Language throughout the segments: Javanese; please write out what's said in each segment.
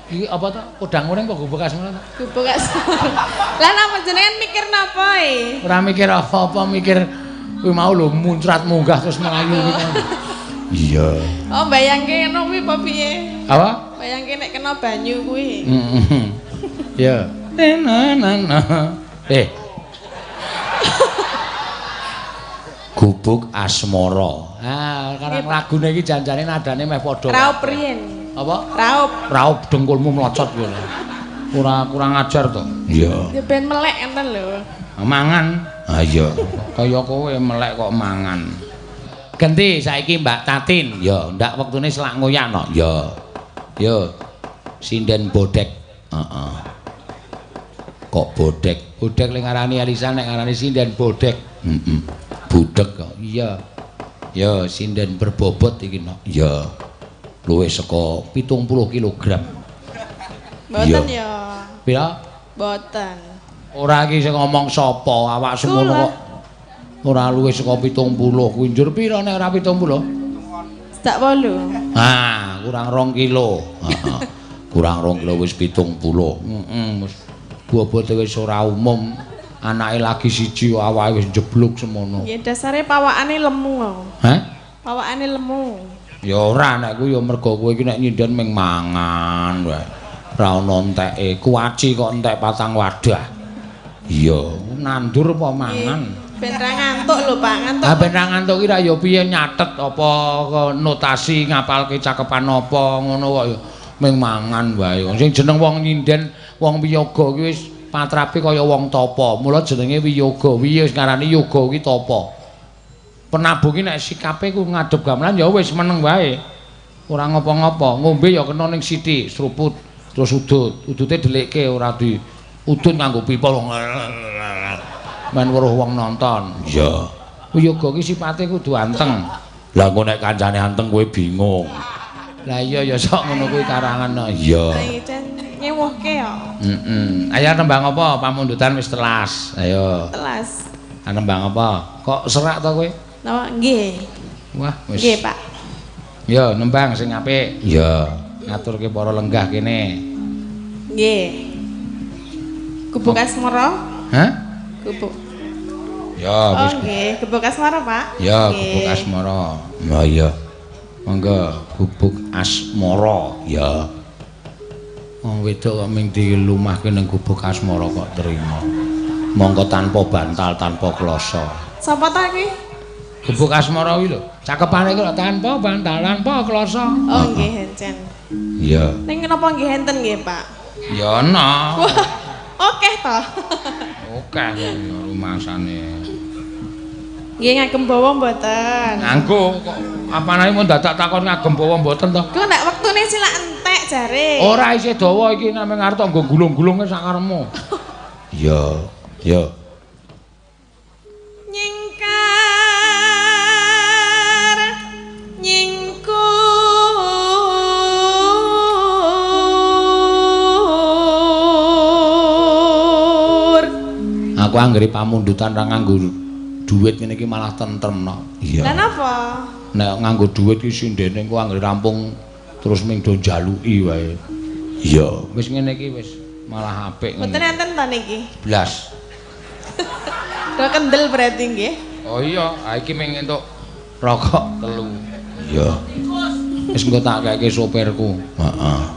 Iki apa to? Podang kuning apa gubuk asmara to? Gubuk asmara. Lah napa jenengan mikir napa e? Ora mikir apa-apa, mikir kuwi mau lho muncrat munggah terus mlayu kuwi. Iya. Oh, bayangke ngono kuwi apa piye? Apa? Bayangke nek kena banyu kuwi. Heeh. Ya. Na na na. Gubuk Asmara. Ah, karang lagune iki janjane nadane meh padha. Raup riyen. Apa? Raup. Raup dengkulmu mlocot kuwi. Ora kurang ajar to. Iya. Ya ben melek enten lho. Mangan. Ha iya. Kaya kowe melek kok mangan. Genti saiki Mbak Tatin. Ya, ndak wektune selak ngoyak no. Ya. Ya. Sinden bodek. Heeh. Kok bodek? Bodek ling ngarani Elisa nek ngarani sinden bodek. Heeh. Budek kok. Iya. Ya, sinden berbobot iki no. Ya. Luwih saka 70 kilogram. Mboten ya. Pira? Mboten. Ora iki sing ngomong sapa, awak semono kok. Ora luwih saka 70 kuwi njur pira nek ora 70? Sedak 8. Ah, kurang 2 kilo. Heeh. Kurang 2 kilo wis 70. Heeh, wis bobote wis ora umum. Anake lagi siji awake wis njeblug semono. Ya dasare pawakane lemu kok. Hah? Pawakane lemu. Ya ora nek kuwi ya mergo kowe iki nek nyinden ming mangan wae. Ora ono enteke. Kuaci kok entek 4 wadah. Iya, nandur apa mangan? Ben ra ngantuk lho, Pak, ngantuk. Ha ben ra ngantuk ki ra ya piye nyatet apa notasi ngapalke cakepan apa ngono kok ya ming mangan wae. Sing jeneng wong nyinden, wong wiyoga ki wis patrape kaya wong tapa. Mula jenenge wiyoga. Wiye wis ngarani yoga ki tapa. Penabuh ki nek sikape ku ngadep gamelan ya wis meneng wae. Ora ngopo-ngopo, ngombe ya kena ning sithik, sruput terus udut. Udute dhelikke ora di udut nganggo pipa. Men weruh wong nonton. Iya. Wiyoga ki sipate kudu anteng. Lah engko nek kancane anteng kowe bingung. Lah iya ya sok ngono kuwi karangan. Iya. Nyewuhke ya. Heeh. Ayo nembang apa? Pamundutan wis telas. Ayo. Telas. Nembang apa? Kok serak to kowe? Napa? Nggih. Wah, wis. Nggih, Pak. Ya, nembang sing apik. Iya. Ngaturke para lenggah kene. Nggih. Gubuk Asmara? Hah? Gubuk. Ya, wis. Oh, nggih, Gubuk Asmara, Pak. Ya, Gubuk Asmara. Ha iya. Monggo, Gubuk Asmara. Ya. Wong wedok kok ming dilumahke ning Gubuk Asmara kok terima. Monggo tanpa bantal, tanpa kloso. Sapa ta iki? Gubuk Asmara kuwi lho. Cakepane kuwi tanpa bantal, tanpa kloso. Oh, nggih, encen. Iya. Ning napa nggih enten nggih, Pak? Ya ana. Okeh to. Okeh rumasane. Nggih ngagem bawa mboten? Nganggo kok apanane mun dadak takon ngagem bawa mboten to? Ku nek wektune silak entek jare. Ora isih dawa iki nek ngarep nggo gulung-gulunge sakarepmu. Iya, iya. Nyingkar nyingkur aku anggere pamundutan ra nganggo duit ngene iki malah tentrem no. Iya. Lah napa? Nek nganggo duit iki sindene engko anggere rampung terus ming do njaluki wae. Iya, wis ngene iki wis malah apik ngene. Mboten enten ta niki? Blas. Do kendel berarti nggih. Oh iya, ha iki ming entuk rokok 3. Iya. Wis engko tak keke sopirku. Heeh.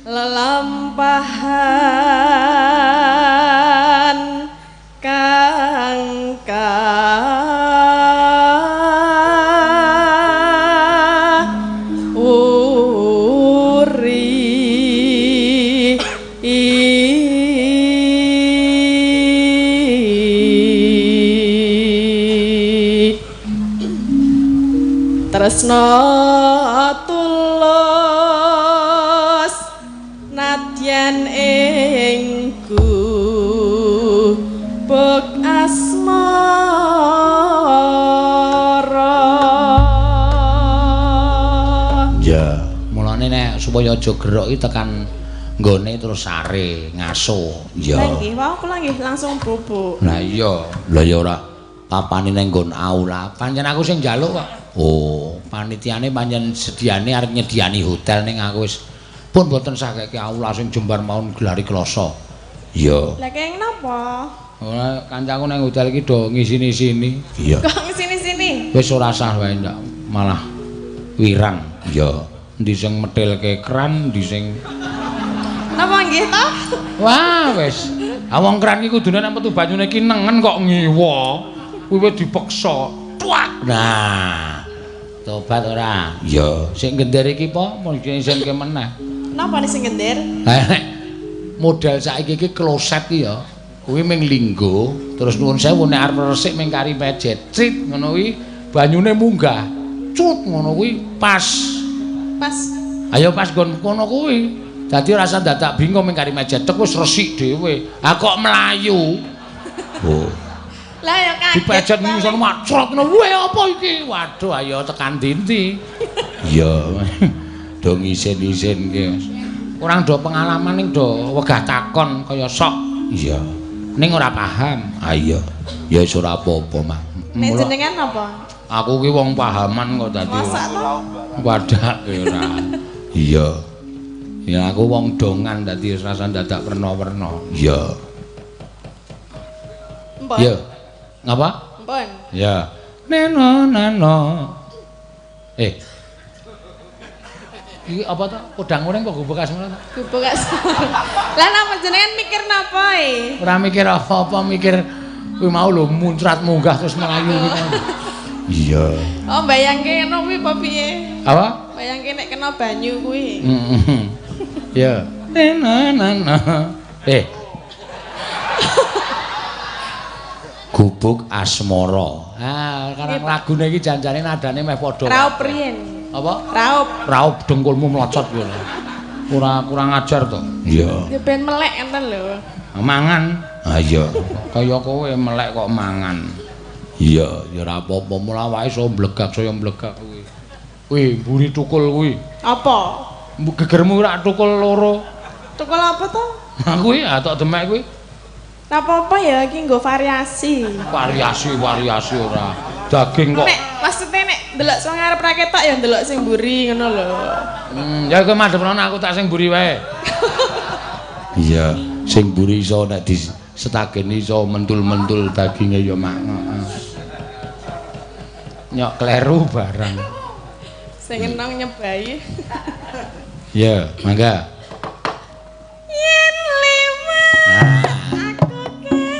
Lelampahan kang uri. Tresna tulus nadyan ing gubuk asmara. Ya, mulane nek supaya aja gerok iki tekan nggone terus sare ngaso. Iya. Lah nggih, wau kula nggih langsung bubuk. Lah iya, lah ya ora papane nang nggon aula. Pancen aku sing njaluk kok. Oh, panitiane pancen sediane arep nyediani hotel ning aku wis pun mboten saged aula sing jembar mawon gelari kloso. Iya. Lah kenging napa? Ora kancaku nang hotel iki do ngisini-sini. Iya. Kok ngisini-sini? Wis ora sah wae ndak malah wirang. Iya. Endi sing metilke kran, endi sing napa nggih to? Wah, wis. Ha wong kran iki kudune nek metu banyune iki nengen kok ngiwa. Kuwi wis dipeksa. Tuak. Nah. Tobat ora? Iya. Sing gender iki po mungkin isinke meneh. Napa sing gender? Lah nek model saiki iki kloset iki ya. Kuwi ming linggo, terus nuwun sewu nek arep resik ming kari pejet. Crit ngono kuwi banyune munggah. Cut ngono kuwi pas. Pas. Ayo pas nggon kono kuwi. Dadi ora usah dadak bingung ming kari mejet tek wis resik dhewe. Ha kok mlayu. Oh. Lah ya kaget. Dipejet ngisor macrot ngono. Weh apa iki? Waduh ayo tekan dindi. Iya. Do ngisin-isin ki. Kurang do pengalaman ning do wegah takon kaya sok. Iya. Ning ora paham. Ha iya. Ya wis ora apa-apa, Mak. Nek jenengan apa? Aku ki wong pahaman kok dadi. Mosok to? Wadah ora. Iya. Ya aku wong dongan dadi wis rasa dadak werna-werna. Iya. Empun. Ya. Ngapa? Empun. Ya. Neno nano. Iki apa to? Podang kuning apa gubuk asmara to? Gubuk asmara. Lah napa jenengan mikir napa e? Ora mikir apa-apa, mikir kuwi mau lho muncrat munggah terus mlayu kuwi. Iya. Oh, bayangke ngono kuwi apa piye? Apa? Bayangke nek kena banyu kuwi. Heeh. Ya. Neno nano. Gubuk Asmara. Ah, karang lagune iki janjane nadane meh padha. Raup riyen. Apa? Raup. Raup dengkulmu mlocot kuwi. Ora kurang ajar to. Iya. Ya ben melek enten lho. Mangan. Ha iya. Kaya kowe melek kok mangan. Iya, ya ora apa-apa mula awake iso mblegak saya mblegak kuwi. Kuwi mburi tukul kuwi. Apa? Gegermu ora tukul loro. Tukul apa to? Ha kuwi atok demek kuwi. Ora apa-apa ya iki nggo variasi. Variasi ora. Daging kok. Nek maksudnya nek ndelok sing ngarep ra ketok ya ndelok sing mburi ngono lho. Ya kowe madhep rono aku tak sing mburi wae. Iya, sing mburi iso nek disetageni iso mentul-mentul daginge ya mak. Nyok kleru barang. Sing enong nyebai. Iya, mangga. Yen liwat aku kelingan gubuk kae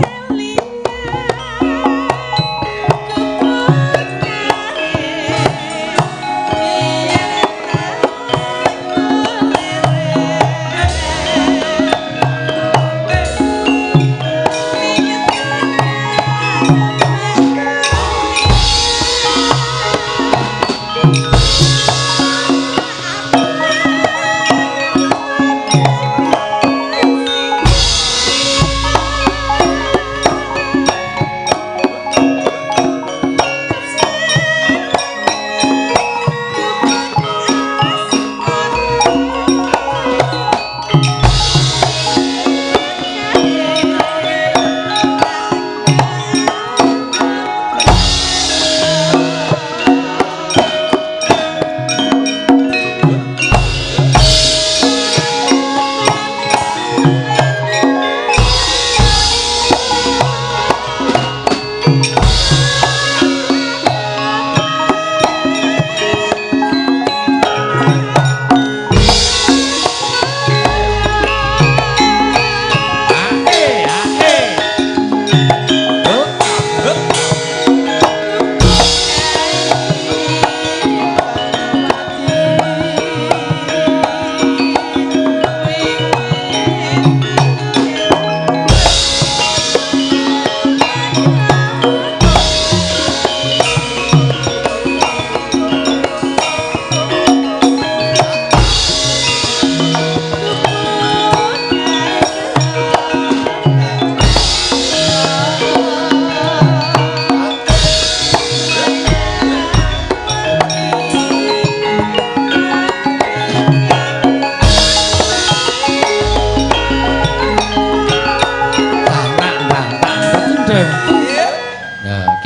yen aku leren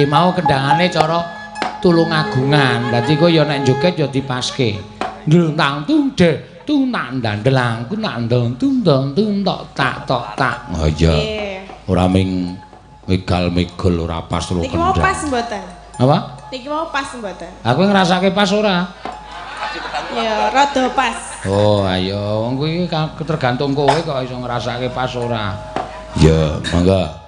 Ki mau kendangane cara Tulungagungan. Dadi kowe ya nek joget ya dipaske. Ndlentang tung de tung ndandelang ku nandeng tung dong tung tok tak tok tak. Oh iya. Ora ming megal-megol ora pas lho kendang. Niki mau pas mboten? Apa? Niki mau pas mboten? Aku ngrasake pas ora? Ya rada pas. Oh ayo wong kuwi tergantung kowe kok iso ngrasake pas ora. Ya, monggo.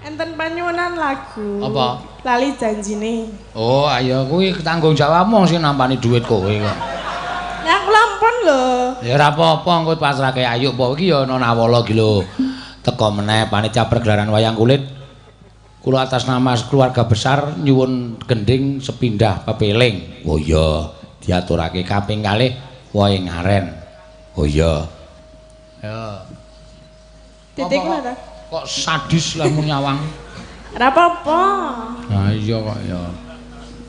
Enten panyuwunan lagu. Apa? Lali janjine. Oh, ayo kuwi tanggung jawabmu sing nampani dhuwit kowe kok. Lah kula ampun lho. Ya ora apa-apa engko pasrahke Ayu apa iki ya ana nawala iki lho. Teko meneh panitia pergelaran wayang kulit. Kula atas nama keluarga besar nyuwun gending sepindah pepeling. Oh iya, diaturake kaping kalih wohe ngaren. Oh iya. Ya. Titik lho ta. Kok sadis lah mun nyawang. Ora apa-apa. Lah iya kok ya.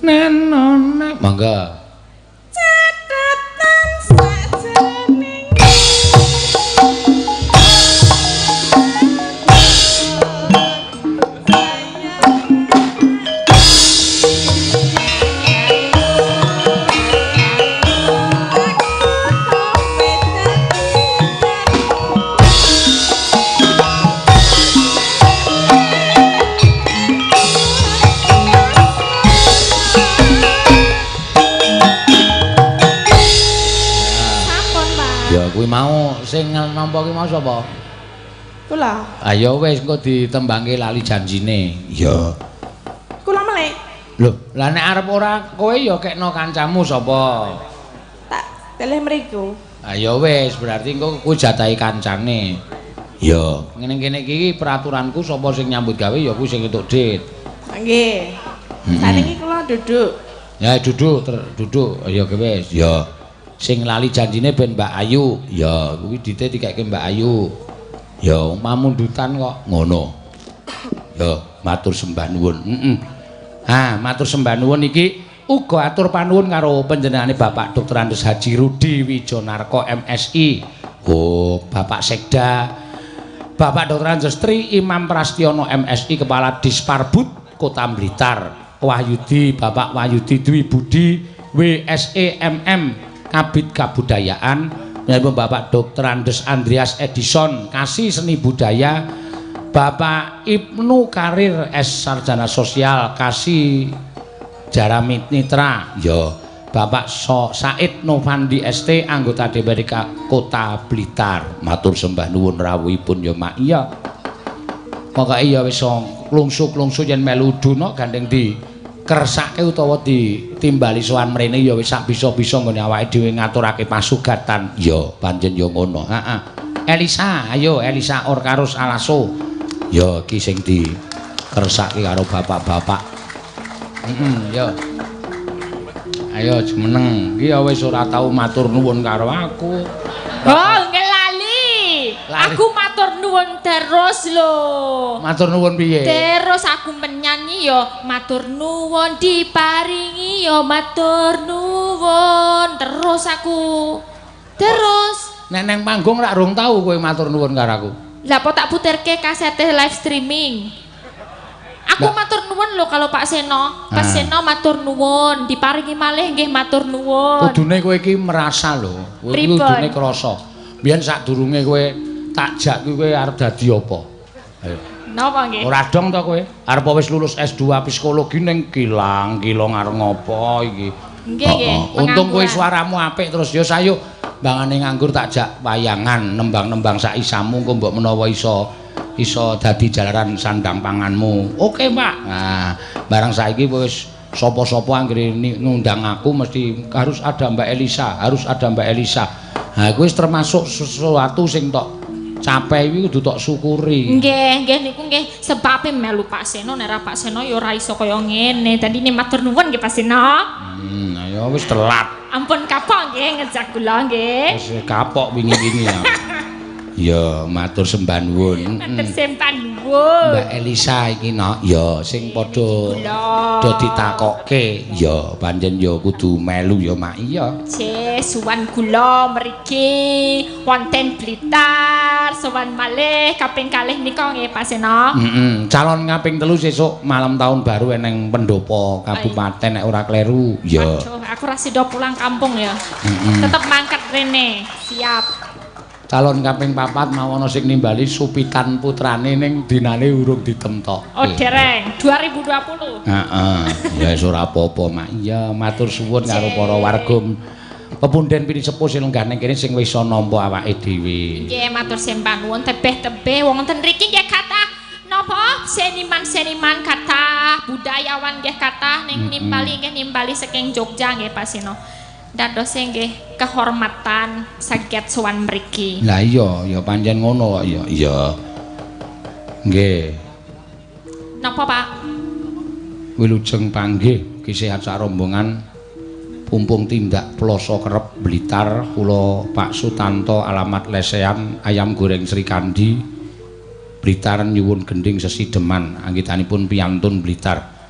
Nenone. Mangga. Catatan sajroning kuwi mau sing nampa ki mau sapa? Kula. Ayo wis engko ditembangke lali janjine. Iya. Kula melek. Lho, lah nek arep ora kowe ya kekno kancamu sapa? Tak teleh mriku. Ayo wis, berarti engko kuwi jatahe kancane. Iya. Ngene kene iki peraturanku sapa sing nyambut gawe ya kuwi sing entuk dit. Nggih. Saniki kula duduk. Ya duduk, duduk. Ya wis. Ya. Sing lali janjine ben Mbak Ayu. Ya, kuwi dite dikeke Mbak Ayu. Ya, pamundutan kok ngono. Ya, matur sembah nuwun. Heeh. Ah, matur sembah nuwun iki uga atur panuwun karo panjenengane Bapak Dr. Andes Haji Rudi Wijonarko MSI. Oh, Bapak Sekda. Bapak Dr. Andes Tri Imam Prastiono MSI Kepala Disparbud Kota Blitar. Wahyudi, Bapak Wahyudi Dwi Budi WSE MM Kabid Kabudayaan, Bapak Dr. Andes Andreas Edison Kasih Seni Budaya, Bapak Ibnu Karir S Sarjana Sosial Kasih Jaramit Nitra, ya Bapak Said Novandi ST anggota DPRD Kota Blitar. Matur sembah nuwun rawuhipun ya Mak. Iya. Pokoke ya wis klungsu-klungsu yen melu duno gandeng di kersake utawa ditimbali sowan mrene ya wis sak bisa-bisa nggone awake dhewe ngaturake pasugatan. Ya pancen ya ngono. Heeh. Elisa, ayo Elisa Orkarus Alaso. Ya iki sing dikersake karo bapak-bapak. Heeh, ya. Ayo jumeneng. Iki ya wis ora tau matur nuwun karo aku. Oh, ngelali. Aku matur nuwun terus lho. Matur nuwun piye? Terus aku menyanyi ya matur nuwun diparingi ya matur nuwun terus aku. Terus nek nang panggung rak rung tau kowe matur nuwun karo aku. Lah apa tak puterke kasete live streaming. Aku matur nuwun lho kalau Pak Seno. Pak Seno matur nuwun, diparingi malih nggih matur nuwun. Kudune kowe iki merasa lho. Kowe iki kudune krasa. Biyen sadurunge kowe tak jak kuwi kowe arep dadi apa? Ayo. Napa nggih? Ora dong to kowe. Arep wis lulus S2 psikologi ning kilang-kilong arep ngopo iki? Nggih nggih. Untung kowe suaramu apik terus ya sayo mbangane nganggur tak jak wayangan nembang-nembang sak isamu engko mbok menawa iso dadi jalaran sandang panganmu. Oke, Pak. Nah, barang saiki wis sapa-sapa anggere ngundang aku mesti harus ada Mbak Elisa, harus ada Mbak Elisa. Nah, kuwi wis termasuk sesuatu sing tok capai kuwi kudu tok syukuri. Nggih, nggih niku nggih sebabe melu Pak Seno, nek ora Pak Seno ya ora iso kaya ngene. Dadi matur nuwun nggih Pak Seno. Ayo wis telat. Ampun kapok nggih ngejak kula nggih. Wis kapok wingi-wingi ya. Ya matur sembah nuwun. Matur sembah nuwun. Mbak Elisa iki nok ya sing padha do ditakokke ya pancen ya kudu melu ya Mak. Iya. Cih, suwan kula mriki wonten Blitar, sowan malih kaping kalih nika nggih Pak Seno. Heeh, calon kaping 3 sesuk malam tahun baru eneng pendopo kabupaten nek ora kleru. Ya. Aduh, aku ra sida pulang kampung ya. Tetep mangkat rene. Siap. Calon kaping 4 mau ana sing nimbali supitan putrane ning dinane urung ditemtokke. Oh, dereng 2020. Heeh. Ya wis ora apa-apa, Mak. Iya, matur suwun karo para warga pepunden pinisepuh sing lenggah ning kene sing wis nampa awake dhewe. Nggih, matur sembah nuwun tebih-tebih wong ten mriki nggih kathah napa seniman-seniman kathah, budayawan nggih kathah ning nimbali nggih nimbali saking Jogja nggih Pak Seno. Dadose nggih kehormatan saged sowan mriki. Lah iya, ya pancen ngono kok ya. Iya. Nggih. Napa, Pak? Wilujeng panggih ki sehat sak rombongan pumpung tindak ploso kerep Blitar kula Pak Sutanto alamat Lesehan ayam goreng Srikandi Blitar nyuwun gending sesideman anggitanipun piyantun Blitar.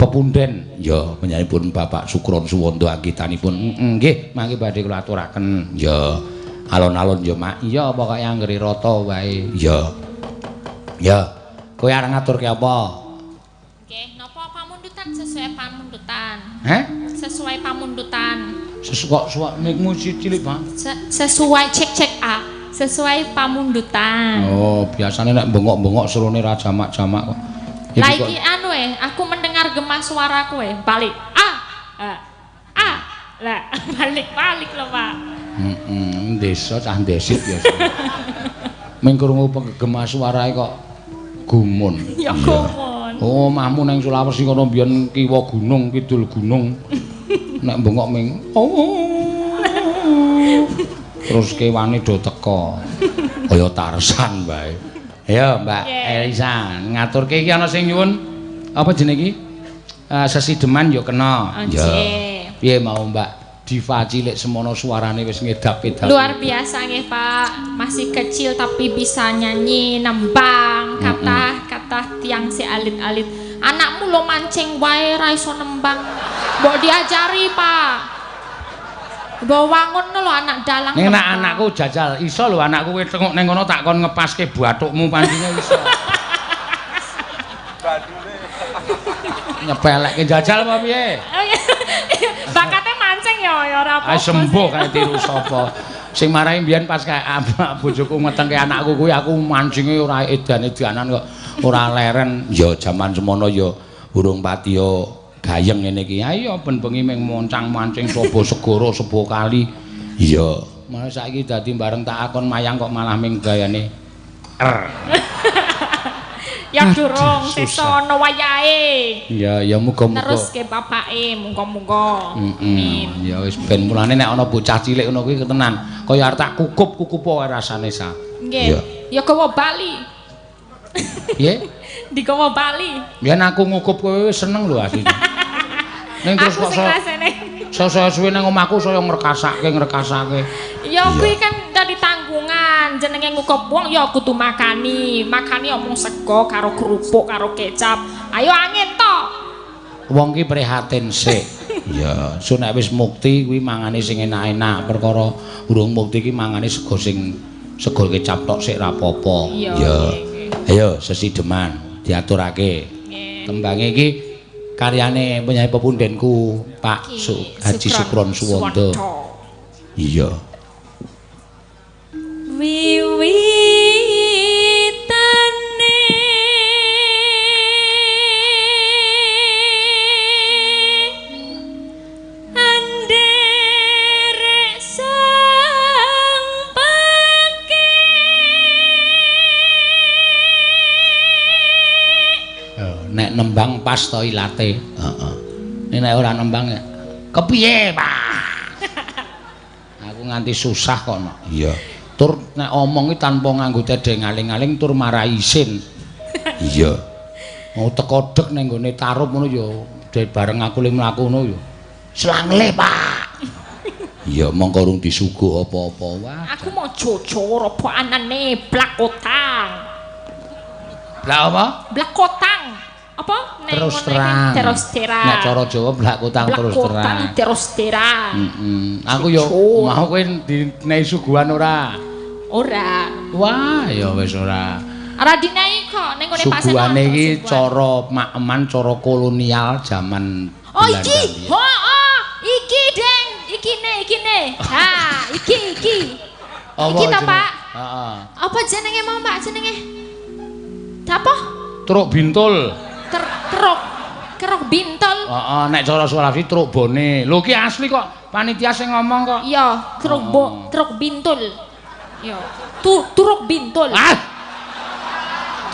Pepunden ya panjenenganipun Bapak Sukron Suwondo anggitanipun nggih mangke badhe kula aturaken ya alon-alon ya Mak. Iya pokoke anggere rata wae ya. Ya kowe arep ngaturke apa? Nggih napa pamundutan sesuai pamundutan. Heh? Sesuai pamundutan. Sesuai kok mikmu cilik Pak. Sesuai cek-cek A, sesuai pamundutan. Oh, biasane nek bengok-bengok serone ra jamak-jamak kok. Lah iki anu aku mendengar gemah suaraku balik. A. A. Lah balik-balik lho, Pak. Heeh, desa cah ndesit ya. Ming krungu gemah suarae kok gumun. Ya gumun. Oh, omahmu nang Sulawesi kono mbiyen kiwa gunung, kidul gunung. Nek bengok ming oh. Terus kewane do teko. Kaya Tarsan wae. Ayo Mbak Elisa, ngaturke iki ana sing nyuwun apa jenenge iki? Sesideman ya kena. Ya. Piye mau Mbak Diva cilik semono suarane wis ngedap-edap. Luar biasa nggih, Pak. Masih kecil tapi bisa nyanyi, nembang, kathah tiang si alit-alit. Anakmu lo mancing wae ra iso nembang. Mbok diajari, Pak. Mbok wangun lho anak dalang. Ning nek anakku jajal iso lho anakku kowe tengok ning kono tak kon ngepaske bathukmu pancine iso. Nyepelekke jajal apa piye? Bakate mancing ya ya ora apa-apa. Ah sembuh kae tiru sapa. Sing marai mbiyen pas kae bojoku metengke anakku kuwi aku mancinge ora edan-edanan kok ora leren. Ya jaman semono ya urung patiya gayeng ngene iki. Ayo ben bengi ming moncang-mancing sapa segara sapa kali. Iya. Malah saiki dadi bareng tak akon mayang kok malah ming gayane R. Ya durung sesa ana wayahe. Ya ya muga-muga. Teruske bapake muga-muga. Amin. Ya wis ben mulane nek ana bocah cilik ngono kuwi tenan kaya arep tak kukup-kukup wae rasane sa. Nggih. Ya gawa bali. Piye? Digawa bali. Yen aku ngukup kowe wis seneng lho asline. Ning terus kok saya suwe nang omahku saya ngrekasake. Ya kuwi kan dadi tanggungan, jenenge ngukup wong ya kudu makani. Makani omong sego karo kerupuk karo kecap. Ayo angin to. Wong ki prihatin sik. Ya, so nek wis mukti kuwi mangane sing enak-enak, perkara urung mukti ki mangane sego sing sego kecap tok sik ra apa-apa. Ya. Ayo sesideman diaturake. Tembange iki karyane penyanyi pepundenku Pak Haji Sukron Suwondo. Iya. Wiwitane anderek sang pake. Nek nembang pas to ilate. Heeh. Nek ora nembang ya kepiye, Pak? Aku nganti susah kok no. Iya. Tur nek omong iki tanpa nganggo tedheng aling-aling tur marai isin. Iya. Mau teko dek ning nggone tarup ngono ya bareng aku le mlaku ngono ya. Selangle, Pak. Iya, mongko urung disuguh apa-apa. Wah. Aku mau jujur apa anane blakotang. Blak apa? Blakotang. Apa? Terus terang. Terus terang. Nek cara Jawa blakotang terus terang. Terus terang. Aku yo mau kowe dinehi suguhan ora? Ora. Wah, ya wis ora. Ora dinehi kok ning ngene Pak Seno. Suguhane iki cara makeman cara kolonial jaman Oh iki. Heeh, iki Deng, ikine ikine. Ha, iki iki. Iki to, Pak? Heeh. Apa jenenge mau, Pak jenenge? Apa? Truk bintul. Truk kerok bintol. Heeh, nek cara Sulawesi truk bone. Lho ki asli kok, panitia sing ngomong kok. Iya, truk truk bintul. Iya. Turuk bintul. Ah.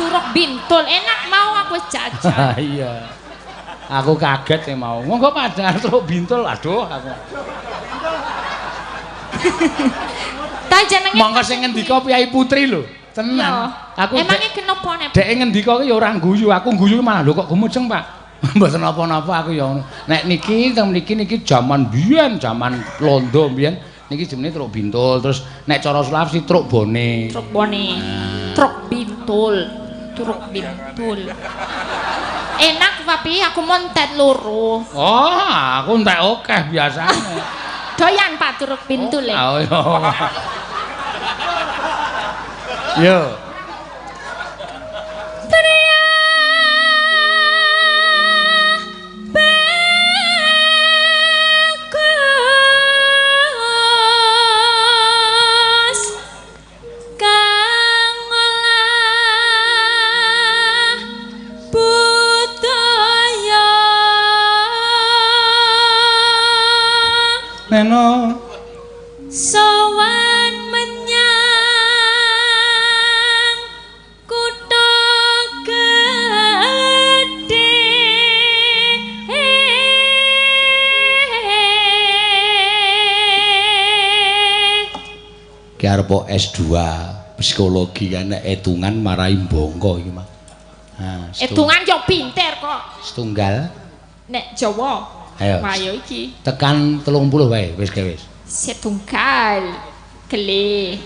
Turuk bintul. Enak mau aku jajal. Iya. Aku kaget sing mau. Monggo padahal truk bintul. Aduh aku. Ta jenenge monggo sing ngendika Piyai Putri lho. Tenan. Aku emangnya kenapa nek dhek ngendika ki ya ora guyu, aku guyu malah lho kok gumujeng, Pak. Mboten napa-napa aku ya ngono. Nek niki teng mriki niki jaman biyen, jaman Londo biyen niki jenenge truk bintul. Terus nek cara Sulawesi truk bone. Truk bone. Truk bintul. Truk bintul. Enak papi, aku montet loro. Oh, aku entek akeh biasane. Doyan Pak truk bintul e. Oh, iya. Yo. Bagus kang olah budaya Neno sowan menyang kutha gedhe. Ki arep S2 psikologi kan nek etungan marai bongko iki mah. Ha, etungan yo pinter kok. Setunggal nek Jawa. Ayo. Ayo iki. Tekan 30 wae wis wis. Setunggal. Kelih.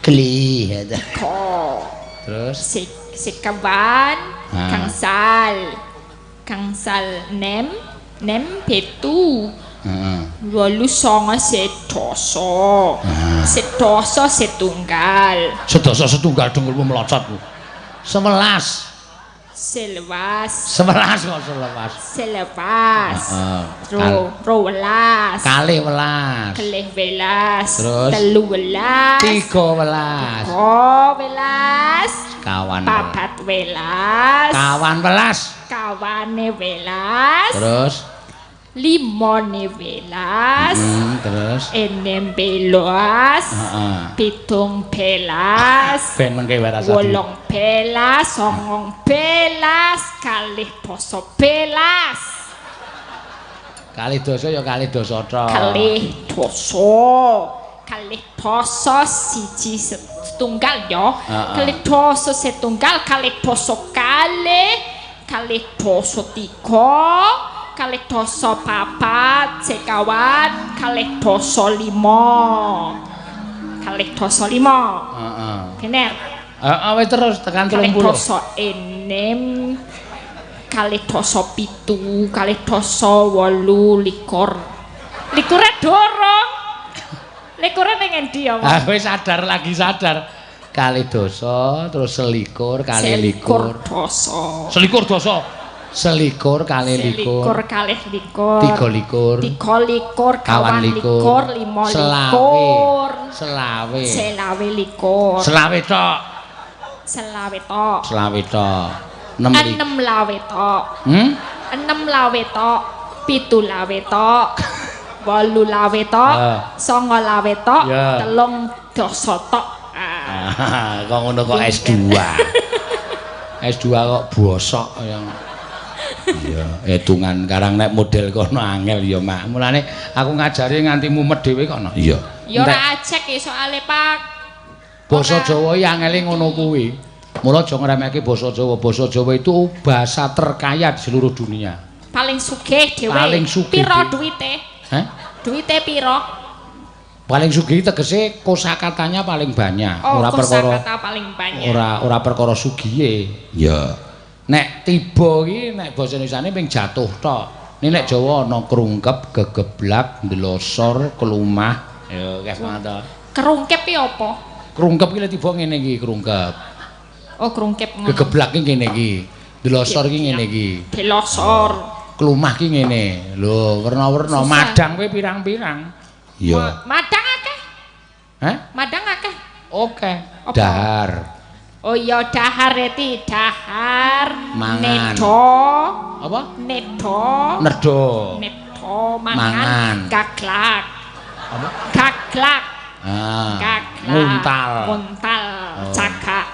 Kelih. Ko. Terus sekawan gangsal. Gangsal nem, nem pitu. Heeh. 8 9 sedoso. Sedoso setunggal. Sedoso setunggal dengkulmu melocot. 11. Selewas. 11 kok selewas. Selewas. Heeh. 12. 12. 12. Terus 13. 13. 13. Kawan. 14. 14. Kawane welas. Terus 5 welas. Terus 6 heeh. 17. Ben mengke wae rasane. 18, 19, 12. Kalih dasa ya kalih dasa tok. Kalih dasa. Kalih dasa siji setunggal ya. Kalih dasa setunggal, kalih dasa kalih, kalih dasa tiga, kalih dasa papat, sekawan, kalih dasa lima. Kalih dasa lima. Heeh. Bener. Heeh, wis terus tekan 30. Kalih dasa enem, kalih dasa pitu, kalih dasa 28. Likure dorong. Likure ning endi ya, Mas? Ah wis sadar lagi sadar. Kalih dasa terus selikur kalih likur. Dasa. Selikur dasa. Selikur kalih likur. Selikur kalih likur. Tiga likur. Tiga likur, kawan likur, lima likur. Selawe. Selawe likur. Selawe tok. Selawe tok. Selawe tok. 6 lawe tok. 6 lawe tok, 7 lawe tok. 8 lawe tok, 9 lawe tok, 3 dasa tok. Kok ngono kok S2. S2 kok bosok yang iya, hitungan karang nek model kono angel ya, Mak. Mulane aku ngajari nganti mumet dhewe kono. Iya. Ya ora ajek e soale, Pak. Basa Jawa iki angele ngono kuwi. Mula aja ngremehke basa Jawa. Basa Jawa itu bahasa terkaya di seluruh dunia. Paling sugih dhewe. Paling sugih. Piro duwite? Hah? Duwite piro? Paling sugih tegese kosakatanya paling banyak. Oh, ora perkara kosakata paling banyak. Ora perkara sugihe. Ya. Nek tiba iki nek basa Indonesiane ping jatuh tok. Nek nek Jawa ana krungkep, gegeblak, ndelosor, kelumah. Ya akeh banget to. Krungkep iki apa? Krungkep iki lek tiba ngene iki krungkep. Oh, krungkep ngono. Gegeblak iki ngene iki. Ndelosor iki ngene iki. Delosor. Kelumah iki ngene. Lho, werna-werna madang kuwi pirang-pirang. Iya. Madang akeh. Hah? Madang akeh. Oke. Dahar. Oh iya dahar reti, dahar. Mangan. Nedo. Apa? Nedo. Nerdo. Nedo mangan. Gaglak. Apa? Gaglak. Ah. Gaglak. Nguntal. Nguntal. Oh. Cagak.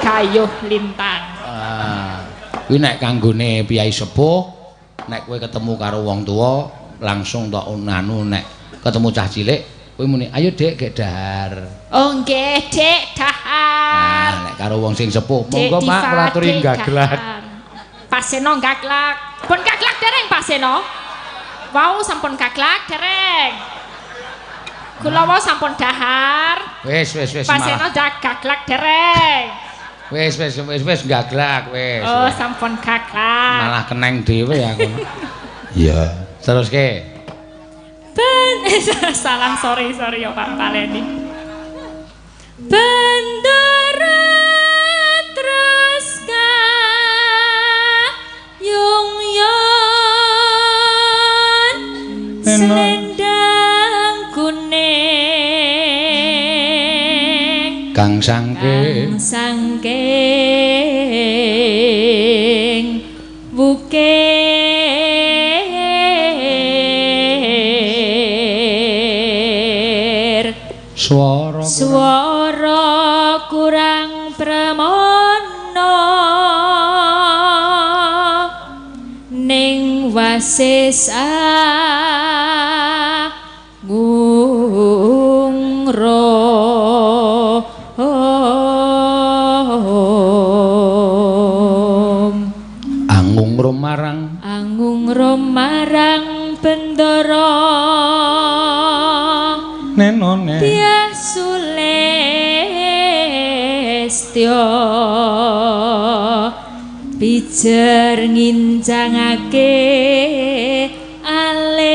Gayuh lintang. Ah. Kuwi nek kanggone piyai sepuh, nek kowe ketemu karo wong tuwa langsung tok anu nek ketemu cah cilik kowe muni ayo Dik gek dahar. Oh nggih Dik dahar. Nah, nek karo wong sing sepuh monggo Pak kula aturi gaglak. Pak Seno gaglak. Pun gaglak dereng Pak Seno? Wau sampun gaglak dereng. Kula wau sampun dahar. Wis wis wis. Pak Seno gaglak dereng. Wis wis wis wis gaglak wis. Oh sampun gaglak. Malah keneng dhewe aku. Iya. Teruske. Ben salah sorry ya Pak Paleni. Bendera terus kayung yon selendang kuning kang sangking bukir swara kurang pramana ning wasis agung rom angung rom marang angung rom Marang bendara nenone Dyah Sulistya pijer ngincangake alis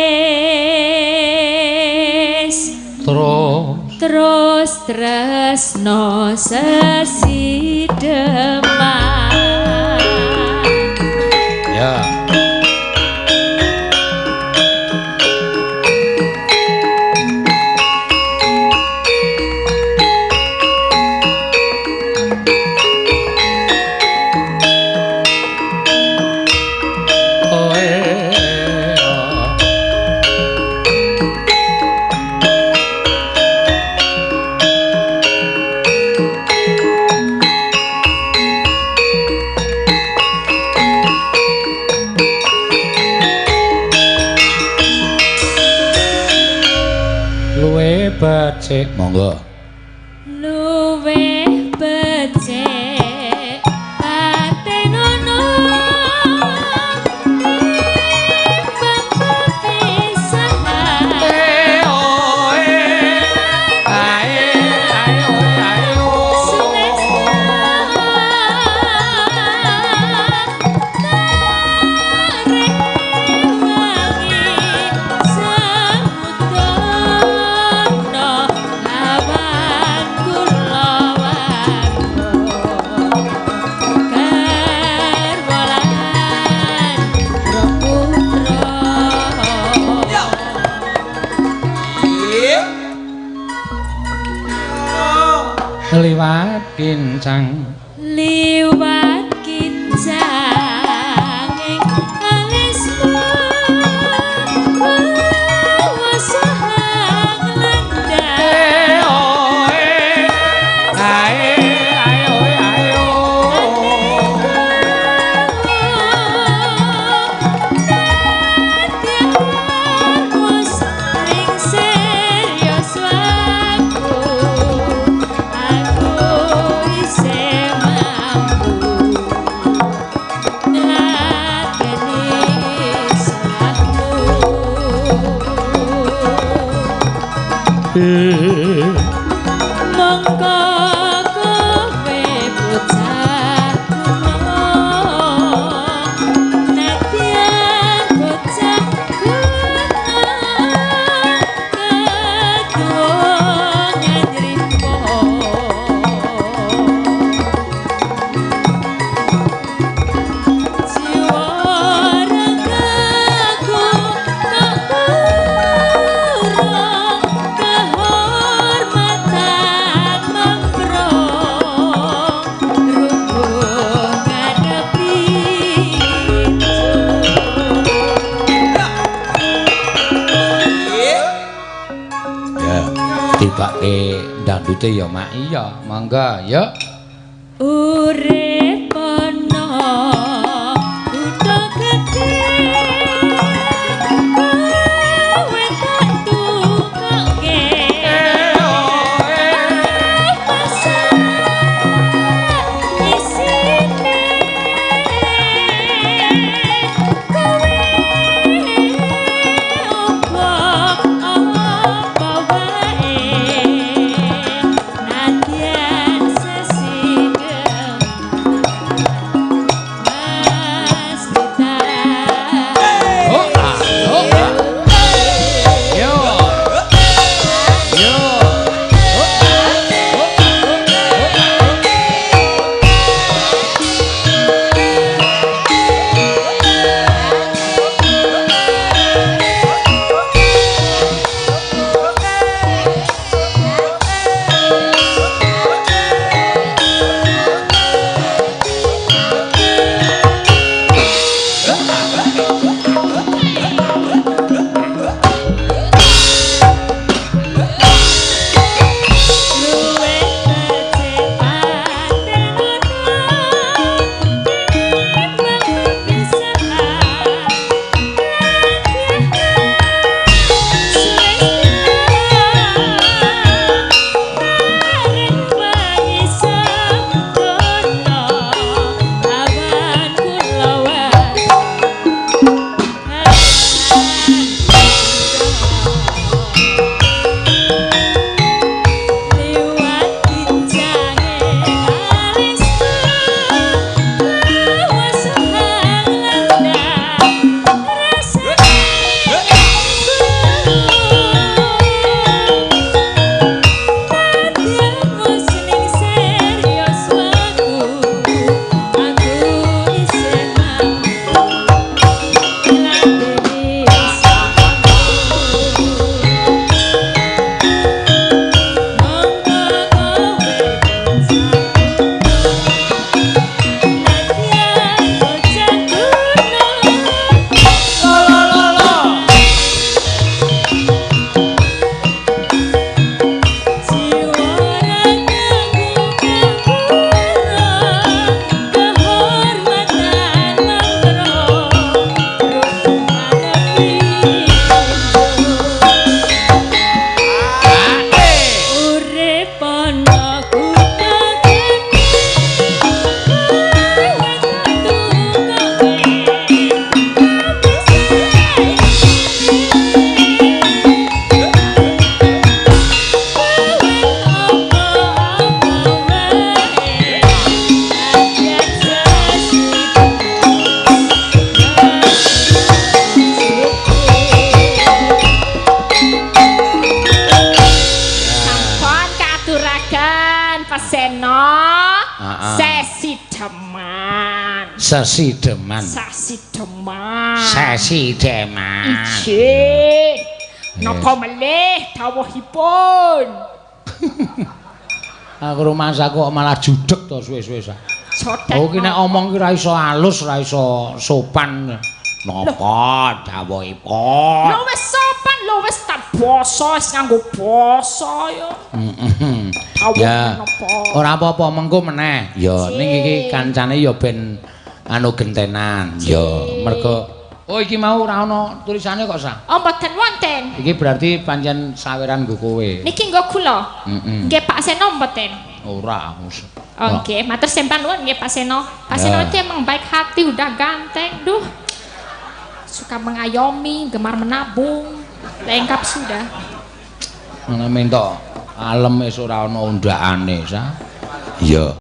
terus terus tresno sesideman. Ya. Becik monggo luwih becik patenono timbang pepisahan. Liwat kincang liwat kincang ing alismu wasahang landang ae ae oe ae o. Mongko kowe bocah kuno, nadyan bocah kuno, ketuwungan nrimo. Jiwa ragaku tak kurang kehormatan mangkrong rubuh ngadepi Ya, tibake dangdute ya Mak. Iya, monggo ya. Urip ana kutha gedhe kowe tak tukoke pasar isine kowe uga apa wae nadyan sesidem. Liwat kincange alisku lawas hang landang rasane Nadyanmu sening serius waku aku isih mampu ngladeni Monggo kowe Nadyan bocah gunung. Jiwa ragaku kanggo kehormatan mantra ngarepi urip ana kutha gedhe Sampun katuraken Pak Seno. Sesi deman. Sesi deman. Sasi deman. Sesi deman. Ijik. Napa melih dawuhipun? Aku rumangsaku kok malah judeg to suwe-suwe. Sodet. Oh ki nek omong ki ora iso alus, ora iso sopan. Napa dawuhipun? Lho wis sopan, lho wis tak basa, wis nganggo basa ya. Heeh. Dawuh Ya. menapa? Ora apa-apa mengko meneh. Ya ning iki kancane ya ben anu gentenan. Ya mergo oh iki mau ora ana tulisane kok sa. Oh mboten wonten. Iki berarti pancen saweran nggo kowe. Niki nggo kula. Heeh. Nggih Pak Seno mboten. Ora aku. Oh, nggih, matur sembah nuwun nggih Pak Seno. Pak Seno Ya. itu emang baik hati, udah ganteng, duh. Suka mengayomi, gemar menabung. Lengkap sudah. Mana minta alem wis ora ana undakane sa. Iya.